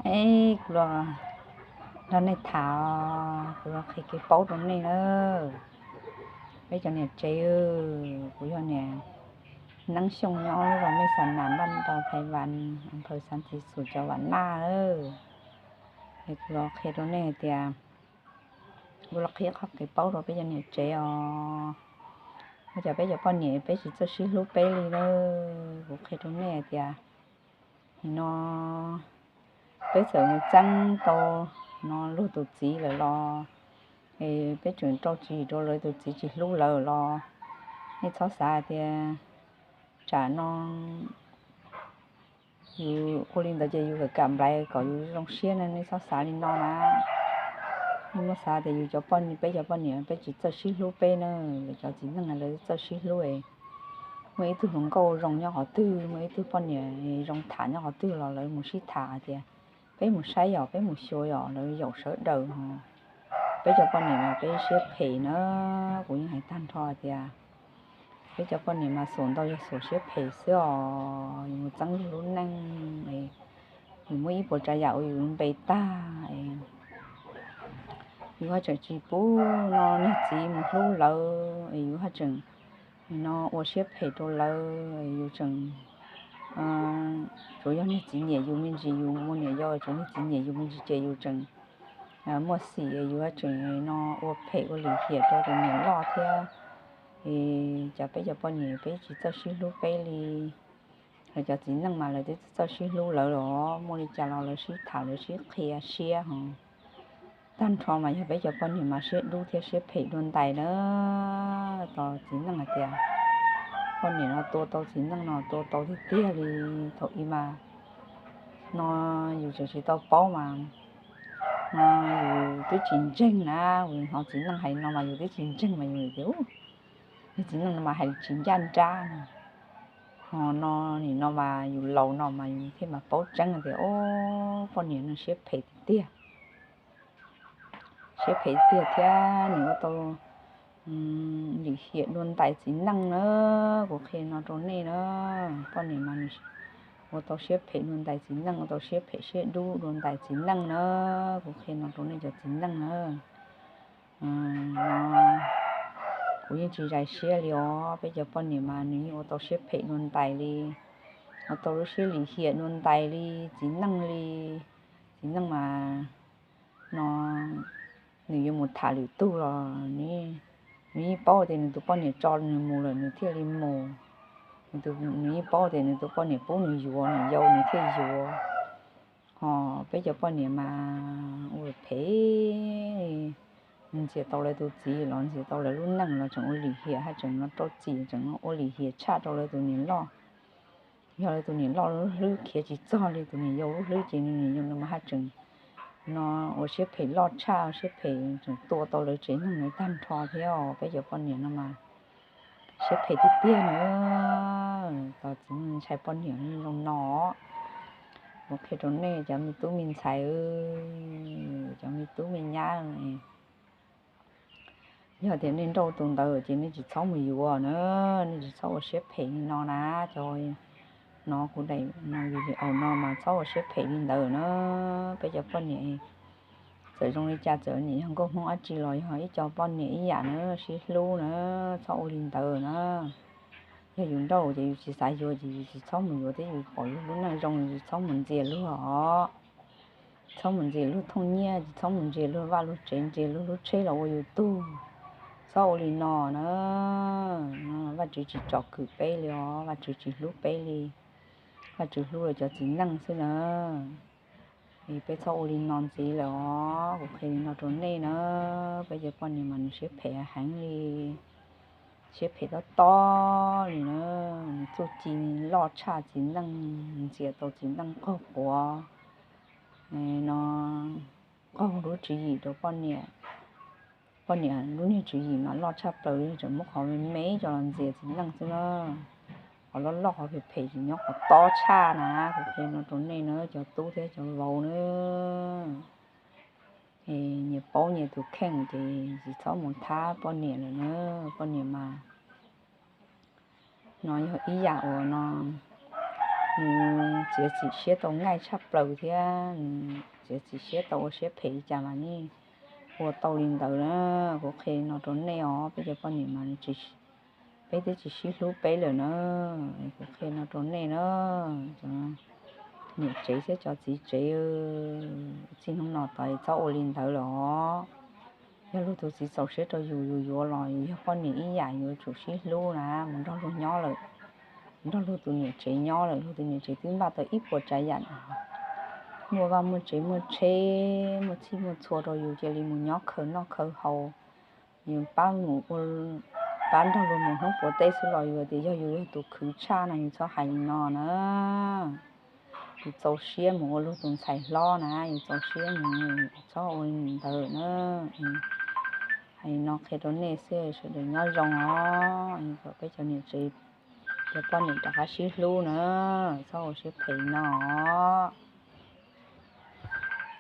Eb, kuv los nrog nej tham, kuv los qhia kev paub rau nej na. Peb cov niam tsev, kuv yog niam Neeb Xyooj nyob lub zos Mej Xa Nas, npaj ntaus Thaiv Vas, as phaw Xav Txiv Xus, cov Vam Naj. Es kuv los qhia rau nej hais tias, kuv los qhia qhov kev paub rau peb cov niam tsev os. Ua cas peb cov poj niam peb tsis txawj sib hlub peb li na. Kuv qhia rau nej hais tias, nim no peb txawm mus txeeb tau no luag tus txiv lawm los, es peb tseem rau tsis rau lawv tus txiv, tsis hlub lawv los, nej txhob xav tias tsam no yus ua li ntawd ces yus kam kam nplais kom yus zoo siab na, nej txhob xav li no na. Nej muab xav tias yus cov poj, peb cov poj niam peb tsis txawj sib hlub peb na, lawv cov txiv neej lawv txawj sib hlub. Muaj ib tug hluas nkauj zoo nyob qhov twg, muaj ib tug poj niam zoo tham nyob qhov twg los lawv mus sib tham hais tias, peb mus saib yom, peb mus xyuas yom, lawv yaum sawv daws. Peb cov poj niam mas peb siab phem na, kuv yeej hais tag nrho tias, peb cov poj niam mas xuas ntau yog xuas siab phem xwb os. Yus mus txeeb luag lub neej, yus muab ib puas tsav yam ua yus lub npe tag, yus haj tseem tsis pub no niag txiv mus hlub lawv, es yus haj tseem no ua siab phem rau lawv, yus tseem, tsuav yog niag txiv nyiam yus me ntsis, yus muaj niam yau, tsuav niag txiv nyiam yus me ntsis ces yus tseem muaj xim, yus haj tseem no ua phem ua lim hiam rau tus niam loj thiab. Es cas peb cov poj niam peb tsis txawj sib hlub peb li. Lawv cov txiv neej mas lawv twb txawj sib hlub lawv los, muaj li cas los lawv sib tham lawv sib qhia siab ho. Tag nrho mas yog peb cov poj niam mas siab dub thiab siab phem dua ntais na. Tos txiv neej hais tias, poj niam no tua tau txiv neej no tua tau tiag tiag li. Thaum ub mas no yus tseem tsis tau paub mas no yus twb tsis ntseeg na, yus hnov txiv neej hais no mas yus twb tsis ntseeg mas yus tias, niag txiv neej no mas hais tsis ncaj nrab no. Ho no nim no mas yus laus no mas yus thiaj mas paub tseeb tias, o, poj niam no siab phem tiag tiag. Siab phem tiag thiab nws ua tau lim hiam dua ntais txiv neej na. Kuv qhia no rau nej na, poj niam mas nws ua tau siab phem dua ntais txiv neej, ua tau siab phem siab dub dua ntais txiv neej na. Kuv qhia no rau nej cov txiv neej na. No kuv yeej tsis zais siab li os, peb cov poj niam mas nws yeej ua tau siab phem dua ntais li, ua tau lub siab lim hiam dua ntais li txiv neej li. Txiv neej mas no nws yuav mus tham lwm tug los nws yeej paub tias nws tus poj niam tso nws mus lawm nws thiaj li mus. Nws yeej paub tias nws tus poj niam pub nws yuav, nws yau nws thiaj yuav. Ho peb cov poj niam mas ua phem, ntxias tau lawv tus txiv los ntxias tau lawv lub neej los tseem ua lim hiam, haj tseem no rau txim, tseem no ua lim hiam tshaj rau lawv tus niam loj. Yog lawv tus niam loj lub hlwb khiav tsis txog li tus niam yau lub hlwb ces nws niam yau no mas haj tseem no ua siab phem loj tshaj, ua siab phem tseem tua tau lawv tsev neeg lawv tag nrho thiab. Peb cov poj niam no mas siab phem tiag tiag na. Tos txiv neej ntshai poj niam zoo no. Kuv qhia rau nej cov me tub me ntxhais, cov me tub me nyab, yog tias nej nrauj tus ntawd ces nej tsis txhob mus yuav na, nej tsis txhob ua siab phem li no na. Cov no kuv daim no video no mas txhob ua siab phem li ntawd na. Peb cov poj niam txawm zoo li cas, txawm niam yog nkauj Hmoob dab tsi los yog ib co poj niam ib yam na, sib hlub na, txhob ua li ntawd na. Yog yus nrauj ces yus tsis xav yuav ces yus tsis txhob mus yuav thiab, yus pom yus lub neej zoo yus tsis txhob mus ntxias luag os. Txhob mus ntxias luag thooj nyiaj, tsis txhob mus ntxias luag vaj luag tsev, ntxias luag lub tsheb los ua yus tug. Txhob ua li no na. Vaj Tswv tsis tsom kwm peb li os, Vaj Tswv tsis hlub peb li. Vaj Tswv hlub lawv cov txiv neej xwb na. Es peb txhob ua li no ntxiv lawm os. Kuv qhia li no rau nej na, peb cov poj niam mas nws siab phem heev li, siab phem tob tob li na. Nws txuj ci loj tshaj txiv neej, ntxias tau txiv neej qaug quav, no qaug lub tswv yim rau poj niam. Poj niam lub niag tswv yim mas loj tshaj plaws li, tseem muab qhov me me coj los ntxias txiv neej xwb na. Qhov loj loj qhov phem phem tseem nyob qhov tob tshaj na. Kuv qhia no rau nej na cov tub thiab cov vauv na. Es nyias paub nyias tus kheej ces tsis txhob mus thab poj niam lawm na. Poj niam mas no yog ib yam uas no nws txiav txim siab tau nqaij tshaj plaws thiab, txiav txim siab tau ua siab phem li cas mas nej ua tau li ntawd na. Kuv qhia no rau nej os, peb cov poj niam mas peb twb tsis sib hlub peb lawm na. Kuv qhia no rau nej na, cov niam tsev thiab cov txiv tsev, txij hnub no tod txhob ua li ntawd lawm os. Yog luag tus txiv txaus siab rau yus, yus yuav los yus yog poj niam ib yam yuav tsum sib hlub na, mus nrog luag nyob lawm, nrog luag tus niam tsev nyob lawm, luag tus niam tsev twb npaj tau ib puas tsav yam, muaj vaj muaj tsev muaj tsheb, muaj txhij muaj txhua rau yus cia li mus nyob khaws noj khaws haus, yus pab mus ua, pab nrog luag mus hnub puav teb xwb los yus tias yog yus yog tus khwv tshaj no yus txhob hais li no na. Yus txaus siab mus ua luag tus ntxhais hlob na, yus txaus siab mus, txhob ua li ntawd na. Hais li no qhia rau nej xwb, sawv daws nyob zoo os, kom peb cov niam tsev, cov poj niam rov qab sib hlub na, txhob ua siab phem li no os.